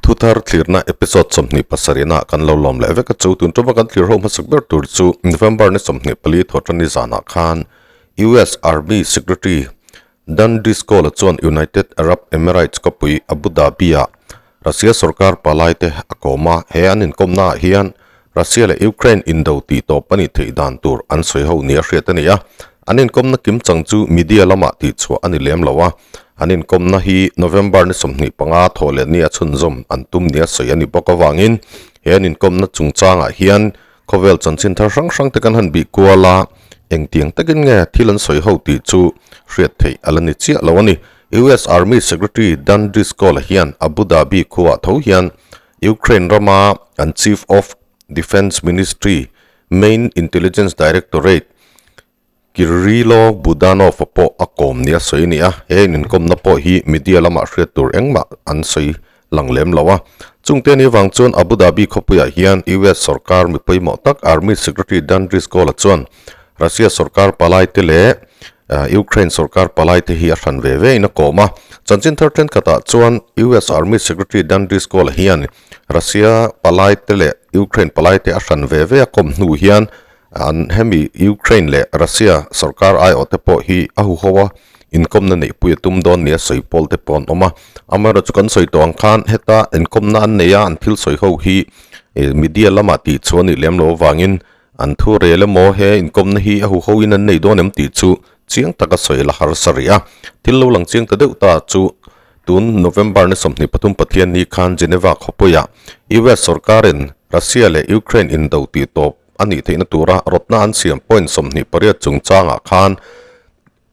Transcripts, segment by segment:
Thuthar thlirna episode 27 ah kan lo lawm leh vek a chu tun tuma kan thlir ho hmasak ber tur chu November ni 24 thawhṭani zanah khan US Army Secretary Dan Driscoll-a chuan United Arab Emirates khawpui Abu Dhabi-ah Russia sorkar palaite a kawm a, he an inkawmnaah hian Russia leh Ukraine indo tih tawp a nih theih dan tur an sawi ho nia hriat a ni a. An inkawmna kim chang chu media lamah tihchhuah a ni lem lo a, an inkawmna hi November ni 25 thawh leh nia chhunzawm an tum nia sawi a ni bawk avangin he an inkawmna chungchangah hian Khawvel chanchin thar hrang hrang te kan han bih kual a, engtiang takin nge thil an sawi ho tih chu hriat theih a la ni chiah lo a ni. US Army Secretary Dan Driscoll-a hian Abu Dhabi khuaah tho hian Ukraine rama an Chief of Defence Ministry Main Intelligence Directorate Kyrylo Budanov-a pawh a kawm nia sawi a ni a, he inkawmna pawh hi media lamah hriat tur engmah an sawi lang lem lo a. Chungte ni avang chuan Abu Dhabi khawpuiah hian US sorkar mi pawimawh tak Army Secretary Dan Driscoll-a chuan Russia sorkar palaite leh Ukraine sorkar palaite hi a hran ve ve in a kawm a. Chanchin thar thenkhatah chuan US Army Secretary Dan Driscoll-a hian Russia palaite leh Ukraine palaite a hran ve ve a kawm hnu hian An hemi Ukraine leh Russia sorkar aiawh te pawh hi a huho a, inkawmna neihpui a tum dawn nia sawi pawl te pawh an awm a. Amaherawhchu kan sawi tawh ang khan heta inkawmna an nei a, an thil sawi ho hi media lamah tih chu a nih lem loh avangin an thu rel emaw he inkawmna hi a huho in an nei dawn em tih chu chiang taka sawi la harsa rih a. Thil lo lang chiang ta deuh ta chu tun November ni 23 Pathianni khan Geneva khawpuiah US sorkarin Russia leh Ukraine indo tih tawp a nih theihna tura rawtna an siam point 28 chungchangah khan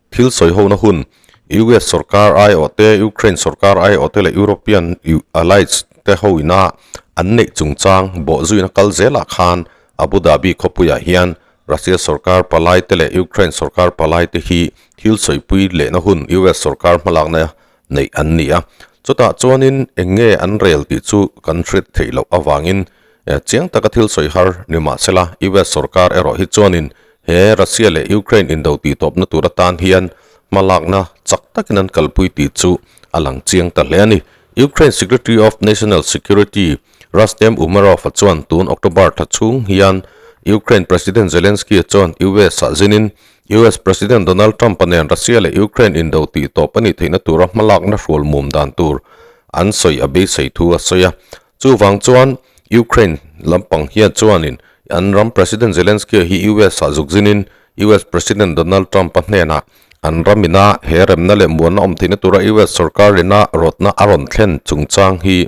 thil sawihona hun US sorkar aiawh te, Ukraine sorkar aiawh te leh European allies te hoina an neih chungchang bawhzuina kal zelah khan Abu Dhabi khawpuiah hian Russia sorkar palai te leh Ukraine sorkar palai te hi thil sawipui lehna hun US sorkar hmalakna neih an ni a. Chutah chuanin eng nge an rel tih chu kan hriat theih loh avangin Chiang taka thil sawi har ni mahsela US sorkar erawh hi chuanin he Russia leh Ukraine indo tihtawpna tur atan hian hmalakna chak takin an kalpui tih chu a lang chiang ta hle a ni. Ukraine Secretary of National Security Rustem Umerov-a chuan tun October thla chhung hian Ukraine President Zelensky-a chuan US-ah zinin US President Donald Trump-a nen Russia leh Ukraine indo tihtawp a nih theihna tura hmalakna hrual mum dan tur an sawi a beisei thu a sawi a. Chuvang chuan Ukraine lampang hian chuanin an ram President Zelensky hi US ah zuk zinin US President Donald Trump-a hnenah an ram ina he remna leh muanna awm theihna tura US sorkar ina rawtna a rawn thlen chungchang hi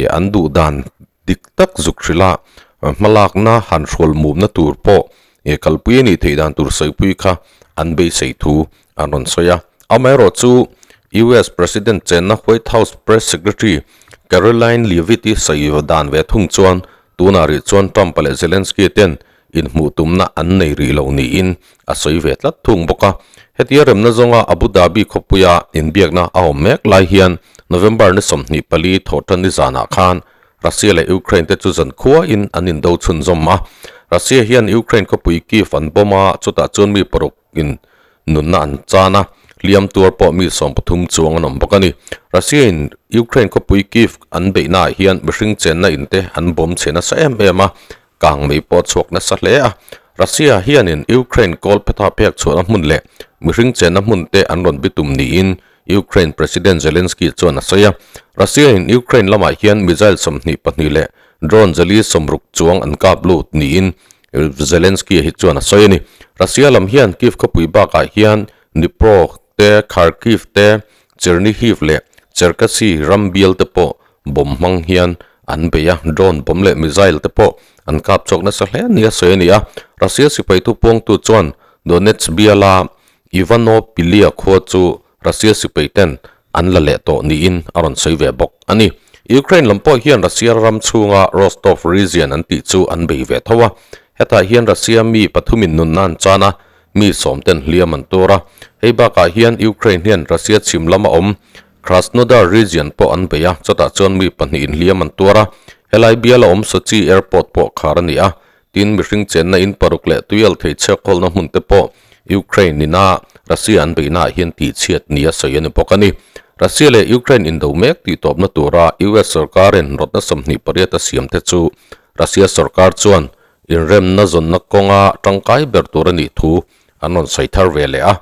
an duh dan dik tak zuk hrilh a, hmalakna han hrual mumna tur pawh kalpui a nih theih dan tur sawipui kha an beisei thu an rawn sawi a. Amaherawhchu US President chenna White House Press Secretary Karoline Leavitt-i sawi dan ve thung chuan tunah rih chuan Trump-a leh Zelensky ten inhmuh tumna an nei rih lo niin a sawi ve tlat thung bawk a. Hetia remna zawnga Abu Dhabi khawpuia inbiakna a awm mek lai hian November ni 24 thawhṭan ni zanah khan Russia leh Ukraine te chu zankhuain an indo chhunzawm a. Russia hian Ukraine khawpui Kyiv an bomb a, chutah chuan mi paruk in nunna an chan a, hliam tuar pawh mi 13 chuang an awm bawk a ni. Russia in Ukraine khawpui Kyiv an beihnaah hian mihring chenna in te an bawm chhe nasa em em a, kang mei pawh a chhuak nasa hle a. Russia hianin Ukraine kawl phetha pek chhuahna hmun leh mihring chenna hmun te an rawn bitum niin Ukraine President Zelensky chuan a sawi a. Russia in Ukraine lamah hian missile 22 leh drone 160 chuang an kap lut niin Zelensky hi chuan a sawi a ni. Russia lam hian Kyiv khawpui bakah hian Dnipro te, Kharkiv te, Chernihiv leh Cherkasy ram bial te pawh bomb hmang hian an bei a, drone bomb leh missile te pawh an kap chhuak nasa hle nia sawi a ni a. Russia sipai thupuangtu chuan Donetsk biala Ivanopilia khua chu Russia sipai ten an la leh tawh niin a rawn sawi ve bawk a ni. Ukraine lam pawh hian Russia ram chhunga Rostov region an tih chu an bei ve tho a. Hetah hian Russia mi pathumin nunna an chan a, mi sawmten hliam an tur a. Hei bakah hian Ukraine hian Russia chhim lama awm Krasnodar region pawh an bei a, chutah chuan mi pahnihin hliam an tuar a. Helai biala awm Sochi airport pawh khar a ni a. Tin, mihring chenna in paruk leh tuial thei chhiak khawlna hmun te pawh Ukraine ina Russia an beihnaah hian tihchhiat nia sawi a ni bawk a ni. Russia leh Ukraine indo mek tih tawpna tura US sorkarin rawtna 28 a siam te chu Russia sorkar chuan inremna zawnna kawnga tangkai ber tur a nih thu an rawn sawi thar ve leh a.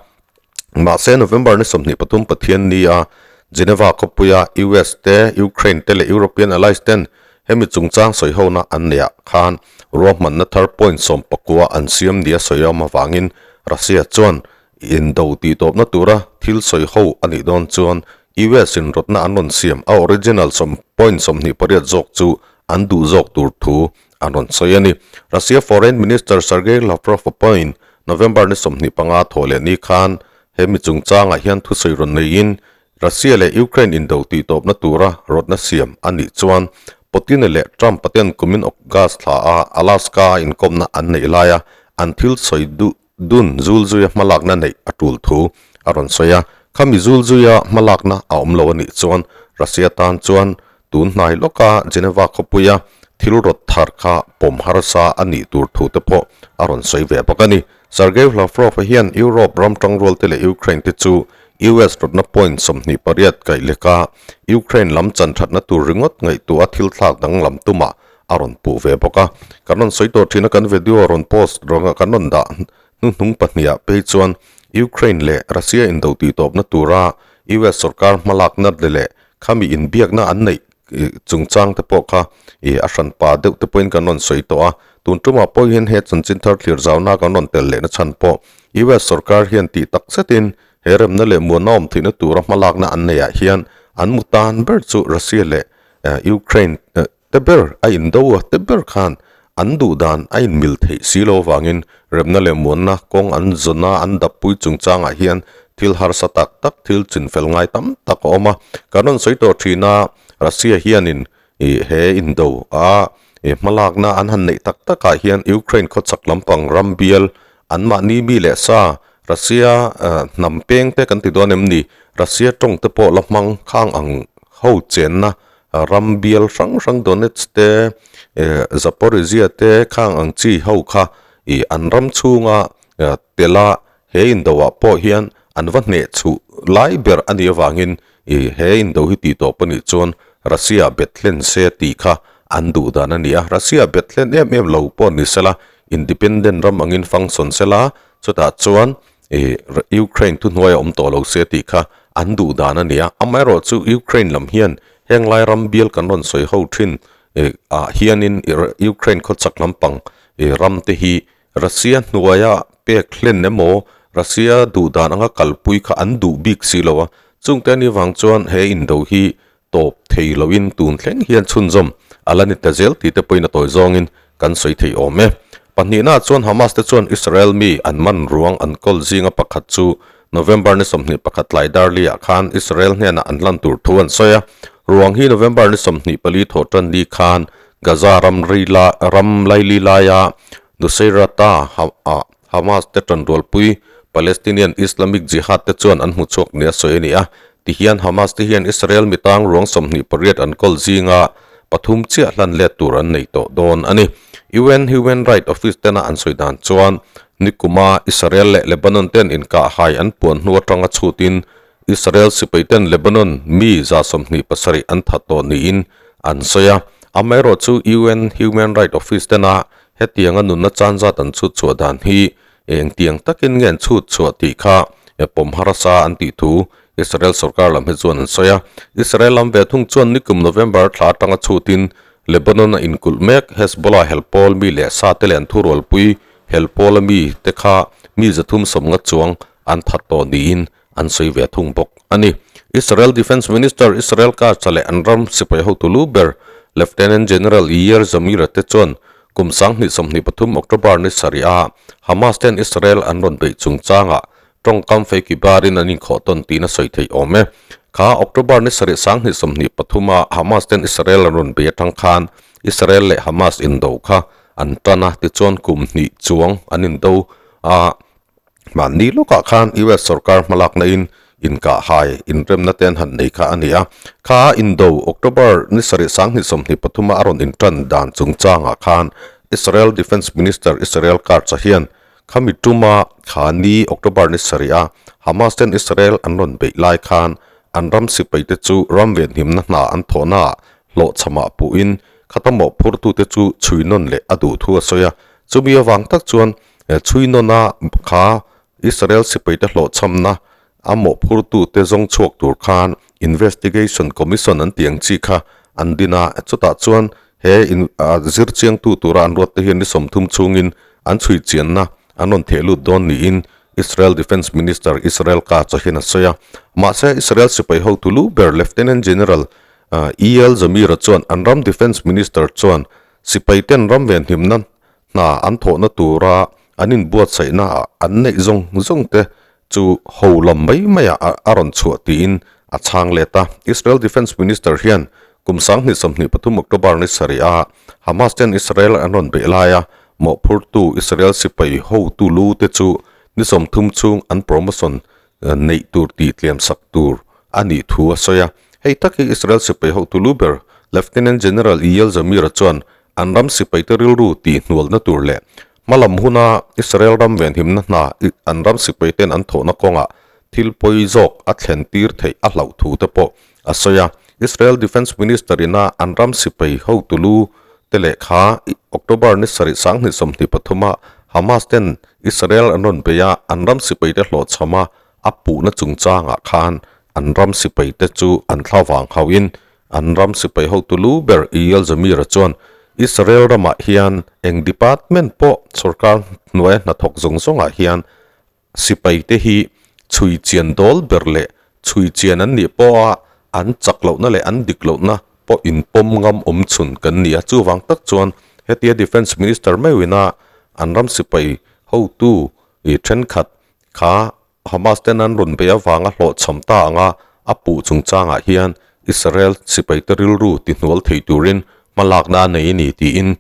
Mahse, November ni 23 Pathianni a Geneva khawpuia US te, Ukraine te leh European allies ten hemi chungchang sawihona an neih ah khan ruahmanna thar point 19 an siam nia sawi awm avangin Russia chuan Indo tih tawpna tura thil sawi ho a nih dawn chuan US in rawtna an rawn siam a original sawm point 28 zawk chu an duh zawk tur thu an rawn sawi a ni. Russia Foreign Minister Sergei Lavrov a pawhin November ni 25 thawh leh ni khan he mi chungchangah hian thusawi rawn neiin Russia leh Ukraine indo tih tawpna tura rawtna siam a nih chuan Putin leh Trump a ten kumin August thla a Alaska a inkawmna an neih laia an thil sawi duh Dun Zulzuia hmalakna neih a tul thu a rawn sawi a, khami Zulzuia hmalakna a awm lo a nih chuan Russia tan chuan tun hnai lawka Geneva khawpuia thil rawt thar kha pawm harsa a nih tur thu te pawh a rawn sawi ve bawk a ni. Sergei Lavrov-a hian Europe ram tangrualte leh Ukraine te chu US rawtna point 28 kaih leka Ukraine lam chan thatna tur ringawt ngaihtuah a thil thlak danglam tumah a rawn puh ve bawk a. Kan rawn sawi tawh thin a, kan video rawn post rawnga kan rawn dah hnuhnung pahniha phei chuan Ukraine leh Russia indo tih tawpna tura US sorkar hmalakna leh khami inbiakna an neih chungchang te pawh kha ih a hranpa deuh te pawhin kan rawn sawi tawh a. Tun tumah pawh hian he chanchin thar thlir zauna kan rawn tel lehna chhan pawh US sorkar hian tih tak zetin he remna leh muanna awm theihna tura hmalakna an neihah hian an mu tan ber chu Russia leh Ukraine Te ber a indo a, te ber khan an duh dan a inmil theih si lo avangin remna leh muanna kawng an zawn a, an dappui chungchangah hian thil harsa tak tak, thil chinfel ngai tam tak a awm a. Kan rawn sawi tawh thin a, Russia hianin ih he indo a ih hmalakna an han neih tak takah hian Ukraine khawchhak lampang ram bial anmahni mi leh sa Russia hnam peng te kan ti dawn em ni? Russia tawng te pawh la hmang khang ang ho chenna Ram bial hrang hrang Donetsk te, Zaporizhzhia te khang ang chi ho kha ih an ram chhunga tela he indoah pawh hian an va hneh chhuh lai ber a nih avangin ih he indo hi tih tawp a nih chuan Russia bet hlen se tih kha an duh dan a ni a. Russia bet hlen em em lo pawh ni sela independent ram angin function sela chutah chuan ih Ukraine thuhnuai a awm tawh lo se tih kha an duh dan a ni a, amaherawh chu Ukraine lam hian heng lai ram bial kan rawn sawi ho thin ih ah hianin Ukraine khawchak lampang ih ram te hi Russia hnuaia pek hlen emaw Russia duh dan anga kalpui kha an duh bik si lo a, chungte anih vang chuan he indo hi tawp thei loin tun thleng hian chhunzawm a la ni ta zel tih te pawhin a tawi zawngin kan sawi thei awm e. Pahnihnaah chuan Hamas te chuan Israel mi an man ruang an kawl zinga pakhat chu November ni 21 tlai darliah khan Israel hnenah an lan tur thu an sawi a. Ruang hi November ni 24 thawhtan ni khan Gaza ram ram laili laia Nuseirat-a Hamas te tanrualpui Palestinian Islamic Jihad te chuan an hmu chhuak nia sawi a ni a. Tihian Hamas te hian Israel mitang ruang 28 an kawl zinga pathum chiah hlan let tur an nei tawh dawn a ni. UN Human Right Office tena an sawi dan chuan nikuma Israel leh Lebanon ten inkahhai an puan hnu atanga chhutin Israel sipai ten Lebanon mi 27 an that tawh niin an sawi a. Amaherawhchu UN Human Right Office tena Hetianga nunna chan zat an chhut chhuah dan hi engtiang takin nge an chhut chhuah tih kha pawm harsa an tih thu Israel sorkar lam hi chuan an sawi a. Israel lam ve thung chuan nikum November thla atanga chhutin Lebanon a inkulh mek Hezbollah helpawl mi leh sa te leh an thurualpui helpawl a mi te kha mi 350 chuang an that tawh niin an sawi ve thung bawk a ni. Israel Defence Minister Israel Katz leh an ram sipai hotu lu ber Lieutenant General Yair Zamir te chuan kum 2023 October ni sarih a Hamas ten Israel an rawn beih chungchangah tawngkam fei ki barin an inkhawh tawn tiin a sawi theih awm e. Kha October ni sarih 2023 a Hamas ten Israel an rawn bei atang khan Israel leh Hamas indo kha an tan a, tichuan kum hnih chuang an indo a. Mahni lawkah khan US sorkar hmalakna in inkahhai inremna te an han nei kha a ni a. Kha indo October ni sarih 2023 a a rawn intan dan chungchangah khan Israel Defence Minister Israel Katz-a hian khami tuma kha ni October ni sarih a Hamas ten Israel an rawn beih lai khan an ram sipaite chu ram venhimna hna an thawhnaah hlawhchhamah puhin khata mawhphurtute chu chhui nawn leh a duh thu a sawi a. Chumi avang tak chuan chhui nawna kha Israel sipaite hlawhchhamna a mawhphurtute zawng chhuak tur khan Investigation Commission an tih ang chi kha an din a, chutah chuan he in zir chiangtu tura an ruat te hian ni 30 chhungin an chhui chianna an rawn theh lut dawn niin Israel Defence Minister Israel Katz-a hian a sawi a. Mahse, Israel sipai hotu lu ber Lieutenant General Eyal Zamir-a chuan an ram Defence Minister chuan sipaiten ram venhimna hna an thawhna tura an inbuatsaihna ah an neih zawng zawng te chu ho lam mai maiah a rawn chhuah tiin a chhang let a. Israel Defence Minister hian kum 2023 October ni sarih a Hamas ten Israel an rawn beih laia mawhphurtu Israel sipai hotu lu te chu ni 30 chhung an promotion neih tur tih tlem sak tur a nih thu a sawi a. Hei tak hi Israel sipai hotu lu ber Lieutenant General Eyal Zamir-a chuan an ram sipaite rilru tihhnualna tur leh hmalam huna Israel ram venhimna hna an ram sipaiten an thawhna kawngah thil pawi zawk a thlen tir theih a hlauh thu te pawh a sawi a. Israel Defence Minister ina an ram sipai hotu lu te lehkha October ni sarih 2023 a Hamas ten Israel an rawn bei a, an ram sipaite hlawhchham a a puhna chungchangah khan an ram sipaite chu an thlavang hauhin An ram sipai hotu lu ber Eyal Zamir-a chuan Israel ramah hian eng department pawh sorkar hnuaia hnathawk zawng zawngah hian sipai te hi chhui chian dawl ber leh chhui chian an nih pawha an chak lohna leh an dik lohna pawh inpawm ngam awm chhun kan ni a. Chuvang tak chuan hetia Defence Minister meuhina an ram sipai hotu thenkhat kha Hamas ten an rawn beih avanga hlawhchham ta anga a puh chungchangah hian Israel sipaite rilru tihnual thei turin hmalakna a nei a ni tiin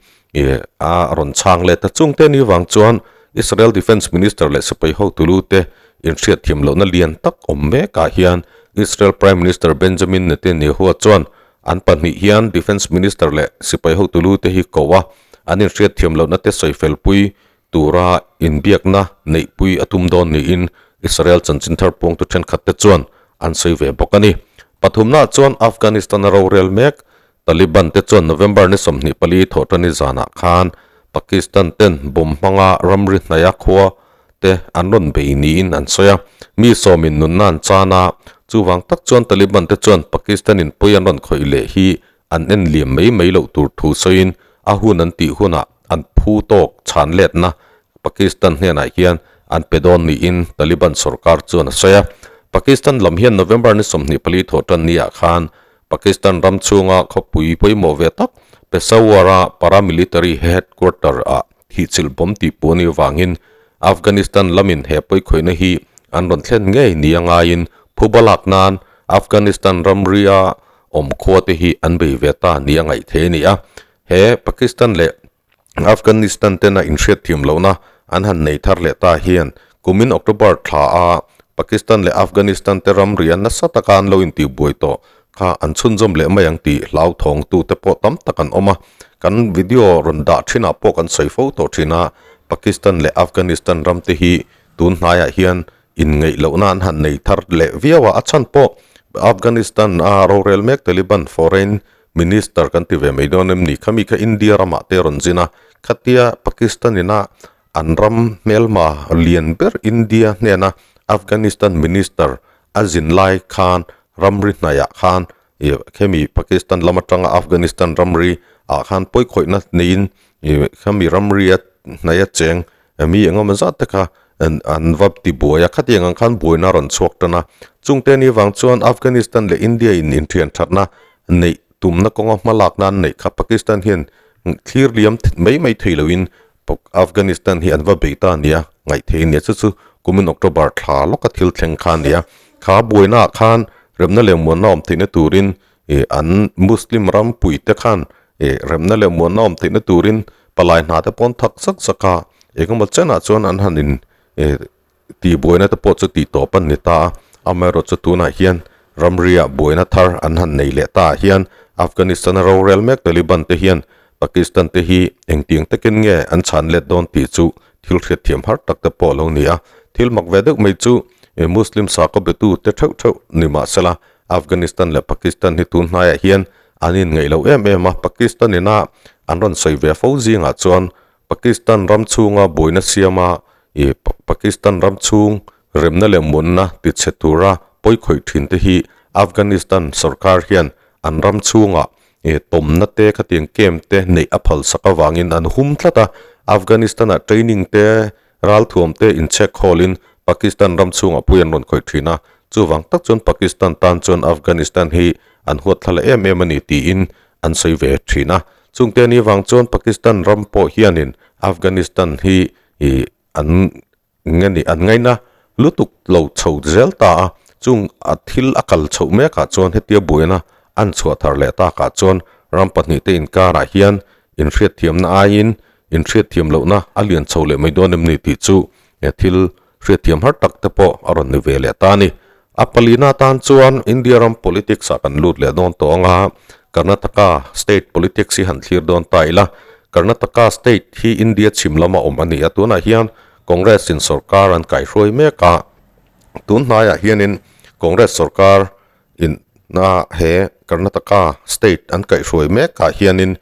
a rawn chhang let a. Chungte ni vang chuan Israel Defence Minister leh sipai hotu lu te inhriatthiam lohna lian tak awm mekah hian Israel Prime Minister Benjamin Netanyahu chuan an pahnih hian Defence Minister leh sipai hotu lu te hi ko a, an inhriatthiam lohna te sawifelpui tura inbiakna neihpui a tum dawn niin Israel chanchin thar puangtu thenkhatte chuan an sawi ve bawk a ni. Pathumnaah chuan Afghanistan-a rorel mek Taliban te chuan November ni 24 thawhṭani zanah khan Pakistan ten bomb hmanga ramri hnaia khua te an rawn bei niin an sawi a, mi sawmin nunna an chan a, chuvang tak chuan Taliban te chuan Pakistan-in pawi an rawn khawih leh hi an en liam mai mai loh tur thu sawiin a hun an tih hunah an phu tawk chhan letna Pakistan hnenah hian an pe dawn niin Taliban sorkar chuan a sawi a. Pakistan lam hian November ni 24 thawhtan niah khan Pakistan ram chhunga khawpui pawimawh ve tak Peshawar-a paramilitary headquarter-ah thihchilh bomb tih puh a nih avangin Afghanistan lamin he pawikhawihna hi an rawn thlen ngei nia ngaiin phuba lak nan Afghanistan ramria awm khua te hi an bei ve ta nia ngaih thei a ni a. He Pakistan leh Afghanistan tena inhriatthiam lohna an han nei thar leh ta hian kumin October thla a Pakistan leh Afghanistan te ramri a nasa taka an lo intihbuai tawh kha an chhunzawm leh mai ang tih hlauthawngtute pawh tam tak an awm a. Kan video rawn dah thinah pawh kan sawi fo tawh thin a, Pakistan leh Afghanistan ram te hi tun hnaiah hian inngeih lohna an han nei thar leh viau a, a chhan pawh Afghanistan a rorel mek Taliban foreign minister kan ti ve mai dawn em ni, khami kha India ramah te rawn zin a, khatia Pakistan ina an ram hmelma lian ber India hnena Afghanistan minister a zin lai khan ramri hnaiah khan ih khemi Pakistan lam atanga Afghanistan ramri ah khan pawikhawihna neiin ih khami ramri a hnaia cheng mi engemaw zat te kha an va ti buai a, khatiang ang khan buaina a rawn chhuak tan a. Chungte ni vang chuan Afghanistan leh India in inthian thatna neih tumna kawnga hmalakna an neih kha Pakistan hian thlir liam mai mai thei loin Afghanistan hi an va bei ta a nia, ngaih thei a nia. Chu chu kumin October thla lawka thil thleng kha a nia. Kha buainaah khan remna leh muanna awm theihna turin ih an Muslim ram puite khan ih remna leh muanna awm theihna turin palai hna te pawh an thak zak zak a, engemaw chenah chuan an han in ih tihbuaina te pawh chu tih tawp an ni ta a, amaherawhchu chu tunah hian ramriah buaina thar an han nei leh ta ah hian Afghanistan-a rorel mek Taliban te hian Pakistan te hi engtiang takin nge an chhan let dawn tih chu thil hriatthiam har tak te pawh a lo ni a, thil mak ve deuh mai chu Muslim sakhaw betu te theuh theuh ni mahsela. Afghanistan leh Pakistan hi tun hnaiah hian an inngeih lo em em a, Pakistan ina an rawn sawi ve fo zingah chuan Pakistan ram chhunga buaina siama ih Pakistan ram chhung remna leh muanna tichhe tura pawi khawih thin te hi Afghanistan sorkar hian an ram chhungah ih tawmna te khatiang camp te neih a phal sak avangin an hum tlat a, Afghanistan-ah training te Ralthuam te inchhek khawlin Pakistan ram chhungah pui an rawn khawih thin a, chuvang tak chuan Pakistan tan chuan Afghanistan hi an huat thla leh em em a ni tiin an sawi ve thin a. Chungte ni vang chuan Pakistan ram pawh hianin Afghanistan hi ih an nge ni an ngaina lutuk lo chho zel ta a, chung a thil a kal chhoh mekah chuan hetia buaina an chhuah thar leh takah chuan ram pahnihte inkarah hian inhriatthiamna aiin Inhriatthiam lohna a lian chho leh mai dawn em ni tih chu he thil hriatthiam har tak te pawh a rawn ni ve leh ta a ni. A palina atan chuan India ram politics ah kan lut leh dawn tawh ang a, Karnataka state politics hi han thlir dawn ta ila. Karnataka state hi India chhim lama awm a ni a, tunah hian Congress in sorkar an kaihruai mek a, tun hnaiah hianin Congress sorkar In na he Karnataka state an kaihhruai mek ah hianin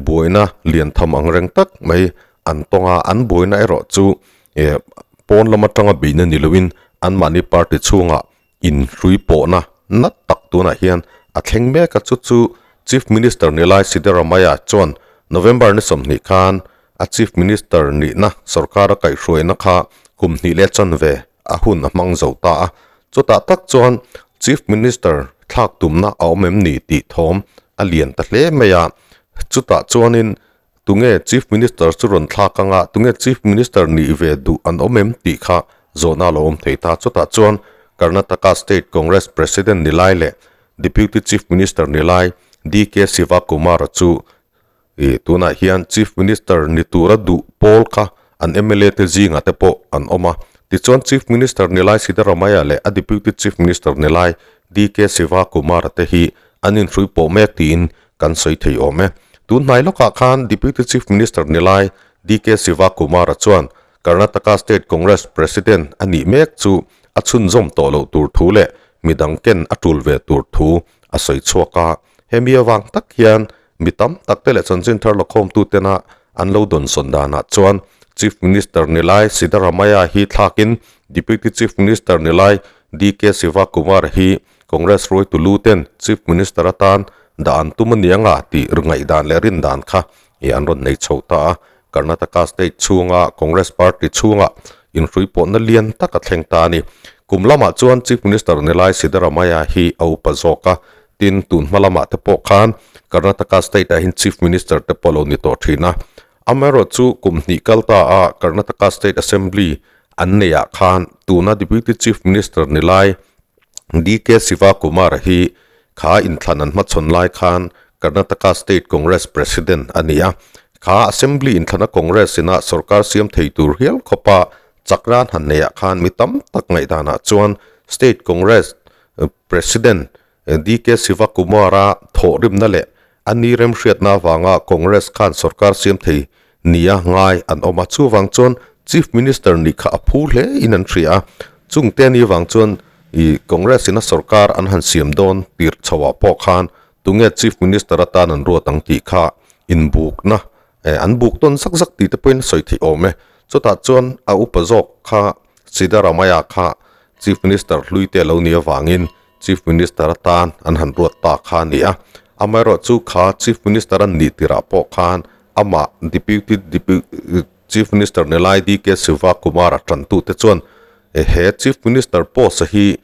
buaina lian tham ang reng tak mai an tawng a, an buaina erawh chu eh pawn lam atanga beihna ni loin anmahni party chhungah inhrui pawhna nat tak tunah hian a thleng mek a, chu chu Chief Minister ni lai Siddaramaiah chuan November ni 20 khan a Chief Minister nihna sorkar a kaihhruaina kha kum hnih leh chanve a hun a hmang zo ta a, Chutah tak chuan Chief Minister thlak tumna a awm em ni tih thawm a lian ta hle mai a. Chutah chuanin tunge Chief Minister chu rawn thlak anga tunge Chief Minister nih ve duh an awm em tih kha zawhna a lo awm thei ta. Chutah chuan Karnataka State Congress President ni lai leh Deputy Chief Minister ni lai DK Sivakumar-a chu Ih, tunah hian Chief Minister ni tura duh pawl kha an mla te zingah te pawh an awm a. Tichuan Chief Minister ni lai Siddaramaiah leh a Deputy Chief Minister ni lai DK Sivakumar-a te hi an inhrui pawh mek tiin kan sawi thei awm e. Tun hnai lawkah khan Deputy Chief Minister ni lai DK Sivakumar-a chuan Karnataka State Congress President a nih mek chu a chhunzawm tawh loh tur thu leh midang ken a tul ve tur thu a sawi chhuak a. Hemi avang tak hian Mi tam tak te leh chanchin thar lakhawmtu tena an lo dawnsawn danah chuan Chief Minister ni lai Siddaramaiah hi thlakin Deputy Chief Minister ni lai DK Sivakumar hi Congress hruaitu lu ten Chief Minister atan dah an tum a ni anga tih ngaihdan leh rindan kha i an rawn nei chho ta a. Karnataka state chhunga Congress party chhunga inhrui pawhna lian tak a thleng ta a ni. Kum lamah chuan Chief Minister ni lai Siddaramaiah hi a upa zawk a, Tin, tun hma lamah te pawh khan Karnataka state ah hian Chief Minister te pawh a lo ni tawh thin a. Amaherawhchu kum hnih kal ta a Karnataka State Assembly an neih ah khan tuna Deputy Chief Minister ni lai DK Sivakumar hi kha inthlan an hmachhawn lai khan Karnataka State Congress President a ni a. Kha Assembly inthlana Congress ina sorkar siam thei tur hial khawpa chak ran han neih ah khan mi tam tak ngaihdanah chuan State Congress President DK Sivakumar-a thawhrimna leh a ni remhriatna avanga Congress khan sorkar siam thei nia ngai an awm a. Chuvang chuan Chief Minister nih kha a phu hle in an hria a. Chungte ni vang chuan i Congress ina sorkar an han siam dawn tirh chhoah pawh khan tunge Chief Minister atan an ruat ang tih kha inbukna an buk tawn zak zak tih te pawhin a sawi theih awm e. Chutah chuan a upa zawk kha Siddaramaiah kha Chief Minister hlui te a lo nih avangin Chief Minister atan an han ruat ta kha a ni a. Amaherawhchu kha Chief Minister an nih tirah pawh khan amah Deputy Chief Minister ni lai DK Sivakumar-a tantute chuan he Chief Minister post-a hi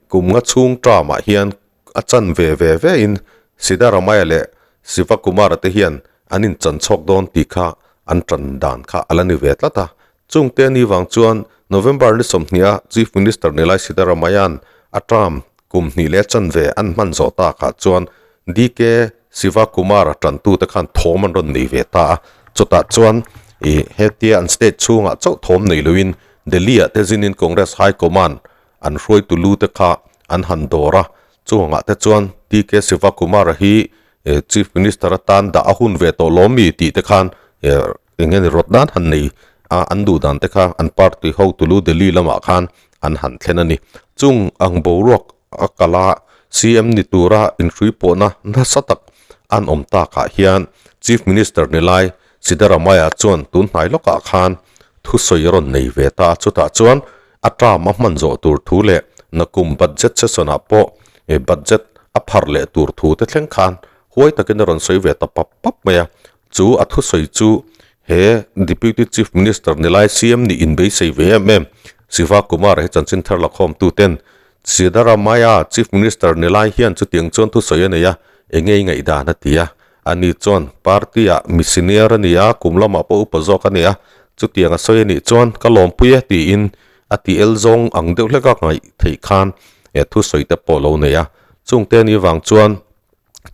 kum nga chhung term-ah hian a chan ve ve ve in Siddaramaiah leh Sivakumar-a te hian an inchan chhawk dawn tih kha an tan dan kha a la ni ve tlat a. Chungte a ni vang chuan November ni 20 a Chief Minister ni lai Siddaramaiah-a'n a term kum hnih leh chanve an hman zawh takah chuan DK Sivakumar-a tantute khan thawm an rawn nei ve ta a. Chutah chuan ih hetia an state chhungah chauh thawm nei loin Delhi-ah te zinin Congress High Command an hruaitu lu te kha an han dawr a, chungah te chuan DK Sivakumar-a hi Chief Minister atan dah a hun ve tawh lawm mi tih te khan eng nge ni rawt dan han nei a, an duh dan te kha an party hotu lu Delhi lamah khan an han thlen a ni. Chung ang boruak a kal a. CM ni tura inhrui pawhna nasa tak an awm takah hian Chief Minister ni lai Siddaramaiah chuan tun hnai lawkah khan thusawi a rawn nei ve ta a, chutah chuan a term a hman zawh tur thu leh nakum budget session ah pawh budget a pharh leh tur thu te thleng khan huai takin a rawn sawi ve ta pap pap mai a, chu a thusawi chu he Deputy Chief Minister ni lai CM nih inbeisei ve em em Siva Kumar he chanchin thar lakhawm tu ten Siddaramaiah Chief Minister ni lai hian chutiang chuan thusawi a nei a, enge i ngaihdan a ti a, ani chuan party ah mi senior a ni a, kum lamah pawh upa zawk a ni a, chutiang a sawi a nih chuan ka lawmpui e tiin a ti el zawng ang deuh hlek a ngaih theih khan he thusawi te pawh lo nei a, chungte ni vang chuan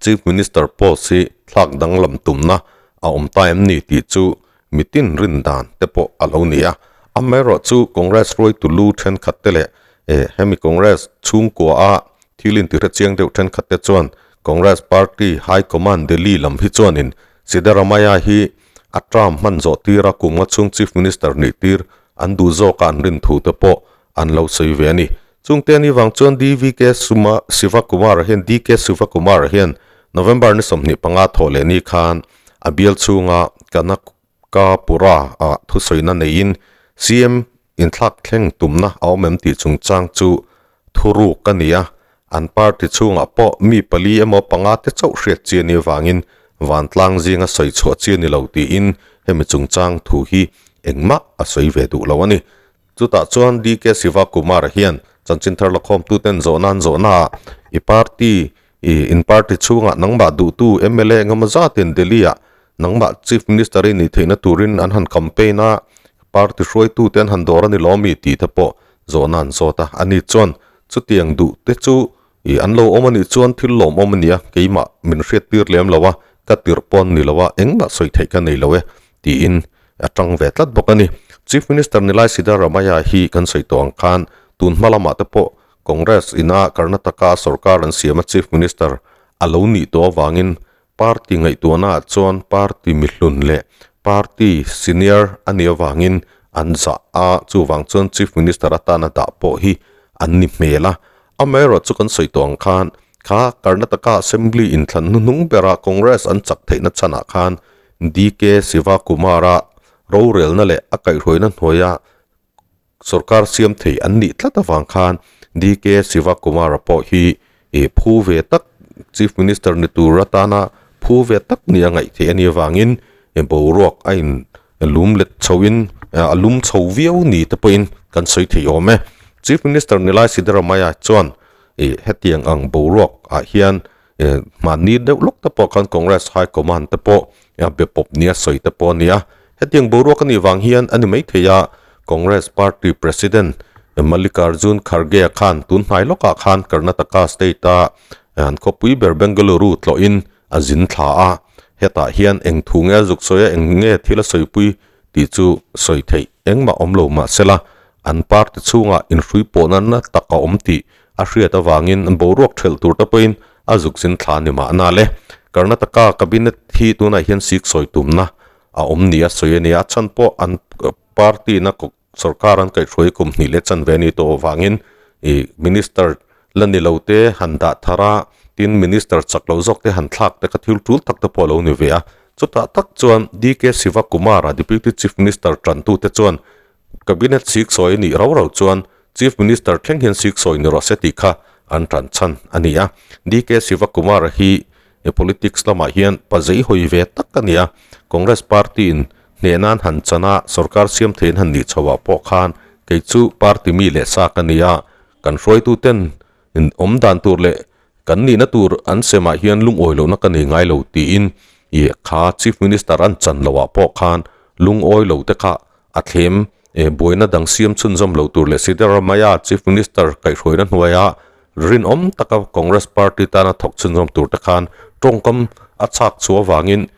Chief Minister post hi thlak danglam tumna a awm ta em ni tih chu mitin rin dan te pawh a lo ni a. Amaherawhchu Congress hruaitu lu thenkhat te leh hemi Congress chhungkua a thil intihre chiang deuh thenkhat te chuan Congress Party High Command Delhi lam hi chuanin Siddaramaiah hi a term hman zawh tir a kum nga chhung Chief Minister nih tir an duh zawk a an rin thu te pawh an lo sawi ve a ni. Chungte ni vang chuan DVK Suma Sivakumar hian DK Sivakumar hian November ni 25 thawh leh ni khan a bial chhunga Kanakapura ah thusawina neiin CM inthlak thleng tumna a awm em tih chungchang chu thuruk a ni a, an party chhungah pawh mi pali emaw panga te chauh hriat chi a nih avangin vantlang zinga sawi chhuah chi a ni lo tiin hemi chungchang thu hi engmah a sawi ve duh lo a ni. Chutah chuan DK Sivakumar hian chanchin thar lakhawmtuten zawhna an zawhnaah i party i in party chhungah nangmah duhtu mla engemaw zatin Delhi-ah nangmah Chief Minister i nih theihna turin an han campaign a, party hruaitute an han dawr a ni lawmi tih te pawh zawhna an zawt a. Ani chuan chutiang duhte chu i an lo awm a nih chuan thil lawmawm a nia, keimah min hriattir lem lo a, ka tirh pawn ni lo a, engmah sawi theih ka nei lo e tiin a tang ve tlat bawk a ni. Chief Minister Nilai Siddaramaiah hi kan sawi tawh ang khan tun hma lamah te pawh Congress ina Karnataka sorkar an siam a Chief Minister a lo nih tawh avangin party ngaihtuahnaah chuan party mihlun leh party senior a nih avangin an zah a, chuvang chuan Chief Minister atana dah pawh hi an ni hmel a. Amaherawhchu kan sawi tawh ang khan kha Karnataka Assembly inthlan hnuhnung bera Congress an chak theihna chhanah khan DK Sivakumar-a rorelna leh a kaihhruaina hnuaia sorkar siam thei an nih tlat avang khan DK Sivakumar-a pawh hi phu ve tak Chief Minister ni tur atana phu ve tak nia ngaih theih a nih avangin boruak a in lum let chhoin a lum chho viau ni te pawhin kan sawi thei awm e. Chief Minister Nilai Siddaramaiah chuan hetiang ang boruak ah hian Mahni deuh lawk te pawh khan Congress High Command te pawh be pawp nia sawi te pawh a ni a. Hetiang boruak a nih vang hian a ni maithei a, Congress Party President Mallikarjun Kharge-a khan tun hnai lawkah khan Karnataka State-a an khawpui ber Bengaluru tlawhin a zin thla a. Hetah hian eng thu nge a zuk sawi a, eng nge thil a sawipui tih chu sawi theih engmah awm lo mahsela an party chhungah inhrui pawhna na tak a awm tih a hriat avangin boruak thelh tur te pawhin a zuk zin thla ni mahna le. Karnataka Cabinet hi tunah hian sik sawi tumna a awm nia sawi a ni a, chhan pawh an party na sorkar an kaihhruai kum hnih leh chanve a ni tawh avangin ih minister la ni lo te han dah thar a, tin minister chak lo zawk te han thlak te kha thil tul tak te pawh a lo ni ve a. Chutah tak chuan DK Sivakumar-a Deputy Chief Minister tantute chuan Cabinet sik sawi a nih rau rau chuan Chief Minister thleng hian sik sawi ni rawh se tih kha an tan chhan a ni a. DK Sivakumar hi politics lamah hian pa zei hawi ve tak a ni a. Congress party in hneh nan han chan a, sorkar siam theiin han nih chhoah pawh khan kei chu party mi leh sa ka ni a, kan hruaituten awm dan tur leh kan nihna tur an semah hian lungawi lohna ka nei ngai lo tiin ih kha Chief Minister an chan loah pawh khan lungawi lo te kha A thlem e buaina dang siam chhunzawm lo tur leh Siddaramaiah Chief Minister kaihhruaina hnuaia rinawm taka Congress Party tana thawk chhunzawm tur te khan tawngkam a chhak chhuah avangin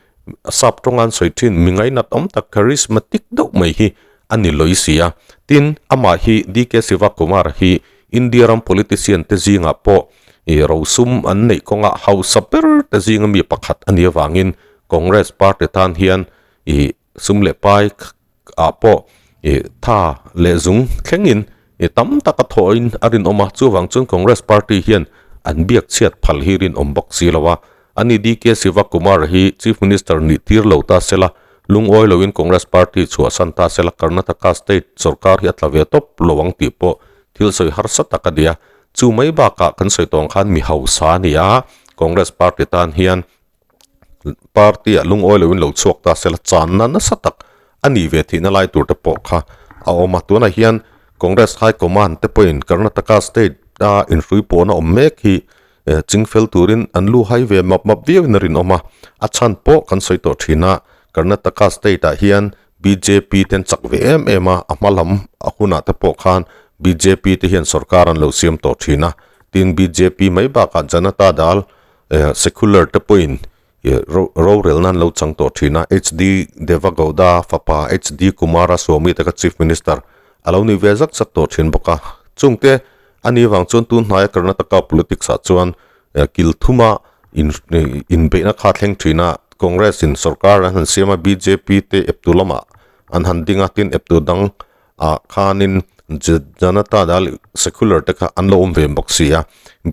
sap tawnga an sawi thin mi ngainat awm tak charismatic deuh mai hi a ni lawi si a. Tin, amah hi DK Sivakumar hi India ram politician te zingah pawh i rosum an neih kawnga hausa ber te zinga mi pakhat a nih avangin Congress Party tan hian i Sum leh pai ah pawh ih tha leh zung thlengin ih tam tak a thawhin a rinawm a, chuvang chuan Congress party hian an biak chhiat phal hi rinawm bawk si lo a. Ani DK Sivakumar hi Chief Minister nih tir lo ta sela, lungawi loin Congress party chhuahsan ta sela Karnataka state sorkar hi a tla ve tawp lo ang tih pawh thil sawi harsa tak a ni a. Chu mai bakah kan sawi tawng khan mi hausa a ni a, Congress party tan hian party ah lungawi loin lo chhuak ta sela channa nasa tak a nih ve theihna lai tur te pawh kha a awm a. Tunah hian Congress High Command te pawhin Karnataka state a inhrui pawhna awm mek hi chingfel turin an lu hai ve map map viauin a rinawm a. A chhan pawh kan sawi tawh thin a, Karnataka state ah hian bjp te an chak ve em em a, a hma lam a hunah te pawh khan bjp te hian sorkar an lo siam tawh thin a. Tin, bjp mai bakah Janata Dal secular te pawhin rorelna an lo chang tawh thin a, HD Devagowda fapa HD Kumaraswamy te kha Chief Minister a lo ni ve zak zak tawh thin bawk a. Chungte a ni vang chuan tun hnaia Karnataka politics ah chuan kil thuma inbeihna kha a thleng thin a, Congress in sorkar an han siam a, bjp te eptu lamah an han ding a, tin eptu dang ah khanin Janata Dal Secular te kha an lo awm ve bawk si a.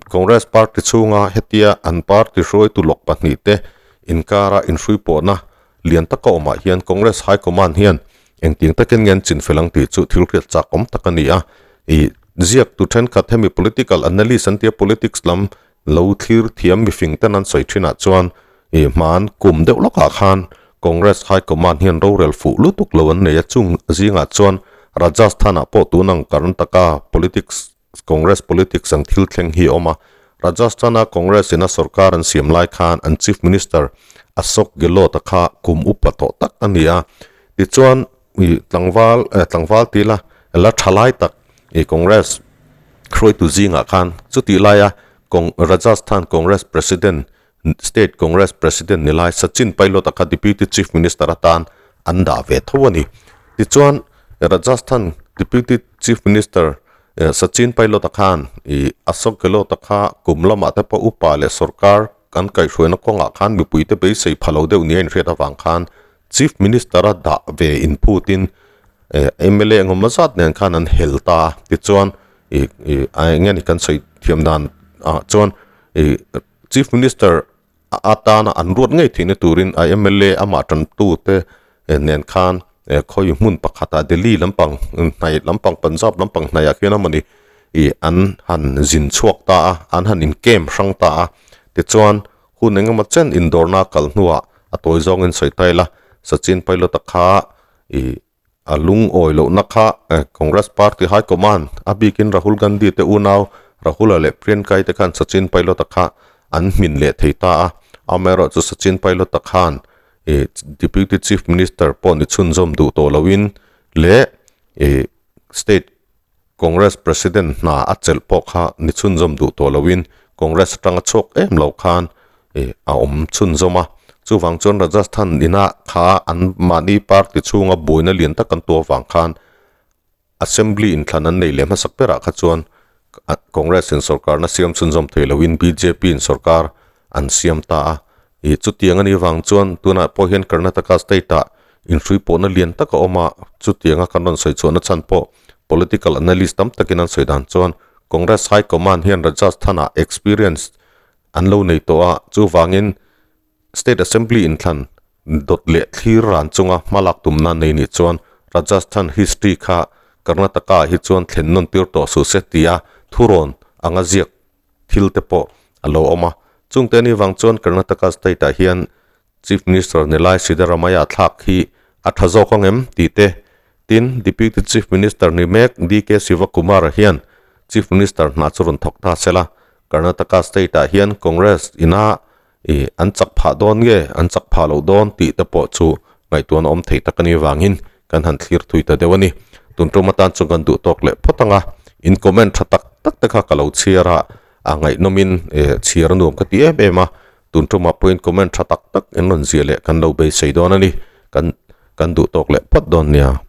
Congress party chhunga hetia an party hruaitu lawk pahnih te inkara inhrui pawhna lian taka awmah hian Congress High Command hian engtiang takin nge an chinfel ang tih chu thil hriat chak awm tak a ni a. Ih ziaktu thenkhat hemi political analyst an tia politics lam Lo thlir thiam mifing ten an sawi thinah chuan ih hmaan kum deuh lawkah khan Congress High Command hian rorel fuh lutuk lo an nei a, chung zingah chuan Rajasthan-ah pawh tun ang Karnataka politics Congress politics ang thil thleng hi a awm a. Rajasthan-a Congress ina sorkar an siam lai khan an Chief Minister Ashok Gehlot-a kha kum upa tawh tak a ni a, tichuan ih tlangval eh tlangval ti ila la tha lai tak ih Congress hruaitu zingah khan chutih laia Cong Rajasthan Congress President State Congress President ni lai Sachin Pilot-a kha Deputy Chief Minister atan an dah ve tho a ni. Tichuan Rajasthan Deputy Chief Minister Sachin Pilot-a khan ih Ashok Gehlot-a kha kum lamah te pawh upa leh sorkar kan kaihhruaina kawngah khan mipuite beisei pha lo deuh nia inhriat avang khan Chief Minister a dah ve inphutin mla engemaw zat nen khan an hel ta a, tichuan ih ih a eng nge ni kan sawi thiam dan ah chuan ih Chief Minister atana an ruat ngei theihna turin a mla amah tantu te nen khan khawi hmun pakhatah Delhi lampang hnaih lampang Punjab lampang hnaihah khian a mawni ih an han zin chhuak ta a, an han in camp hrang ta a, tichuan Hun engemaw chen indawrna a kal hnuah a tawi zawngin sawi ta ila, Sachin Pilot-a kha ih a lungawi lohna kha Congress Party High Command a bikin Rahul Gandhi te unau Rahul-a leh Priyanka-i te khan Sachin Pilot-a kha an hmin leh thei ta a. Amaherawhchu Sachin Pilot-a khan ih Deputy Chief Minister pawh ni chhunzawm duh tawh loin leh ih State Congress President hna a chelh pawh kha ni chhunzawm duh tawh loin Congress atanga chhuak em lo khan ih a awm chhunzawm a. Chuvang chuan Rajasthan inah kha an mahni party chhunga buaina lian tak an tuah vang khan Assembly inthlan an nei leh hmasak berah kha chuan Congress in sorkarna siam chhunzawm thei loin bjp in sorkar an siam ta a. Ih chutiang a nih vang chuan tunah pawh hian Karnataka state ah inhrui pawhna lian tak a awm a, chutianga kan rawn sawi chhuahna chhan pawh political analyst tam takin an sawi dan chuan Congress High Command hian Rajasthan ah experience an lo nei tawh a, chuvangin State Assembly inthlan dawt leh thlir ran chunga hmalak tumna nei nih chuan Rajasthan history kha Karnataka ah hi chuan thlen nawn tir tawh suh se tia thurawn anga ziak thil te pawh a lo awm a. Chungte ni vang chuan Karnataka state ah hian Chief Minister Nilai Siddaramaiah thlak hi a tha zawk ang em tih te, tin Deputy Chief Minister ni mek DK Shivakumar hian Chief Minister hna chu rawn thawk ta sela, Karnataka state ah hian Congress ina ih an chak phah dawn nge an chak phah loh dawn tih te pawh chu ngaihtuahna awm thei tak a nih vangin kan han thlir thui ta deuh a ni. Tun tum atan chuan kan duh tawk leh phawt ang a, in comment tha tak tak te kha ka lo chhiar a, a ngaihnawmin eh chhiar a nuam ka ti em em a, tun tumah pawhin comment tha tak tak in rawn ziah leh kan lo beisei dawn a ni, kan kan duh tawk leh phawt dawn nia.